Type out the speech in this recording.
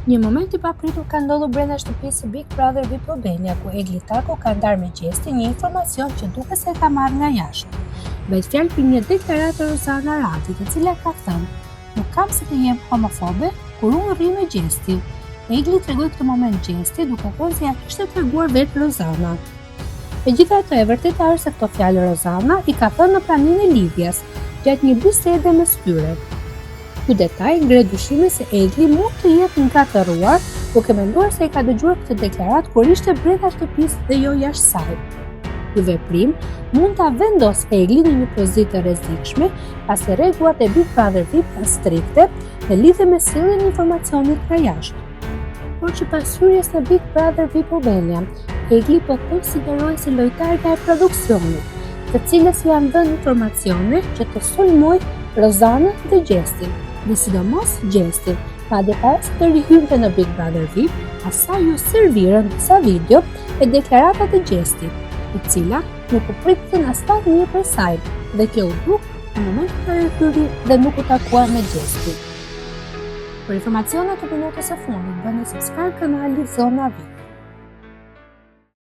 Një moment i papritur ka ndodhur brenda shtëpisë së Big Brother VIP Albania, ku Egli Tako ka ndarë me Gjestin një informacion që duket se e ka marrë nga jashtë. Bëhet fjalë për një deklaratë të Rozana Radit, e cila ka thënë: "Nuk kam si të jem homofobe kur unë rri me Gjestin." Egli tregoi këtë moment Gjestit duke thënë se ia kishte treguar vetë Rozana. Megjithatë, e vërteta është se këto fjalë Rozana i ka thënë në praninë e Livias, gjatë një bisede mes tyre. Ky detaj ngre dyshimin se Egli mund të jetë ngatërruar, duke menduar se e ka dëgjuar këtë deklaratë kur ishte brenda shtëpisë dhe jo jashtë saj. Ky veprim mund ta vendosë Eglin në një pozitë të rrezikshme, pasi rregullat e Big Brother VIP janë strikte në lidhje me sjelljen e informacionit nga jashtë. Por që pas hyrjes në Big Brother VIP Albania, Egli po konsiderohej si lojtarja e produksionit, të cilës i janë dhënë informacione që të sulmojë Rozanën dhe Gjestin, dhe sidomos Gjestin, madje para se të rihynte në Big Brother VIP, asaj iu servirën disa video e deklarata të Gjestit, të cilat nuk u pritën aspak mirë prej saj, dhe kjo u duk në momentin që ajo hyri dhe nuk u takua me Gjestin. Për informacione të minutës së fundit, bëni subscribe kanalit Zona VIP.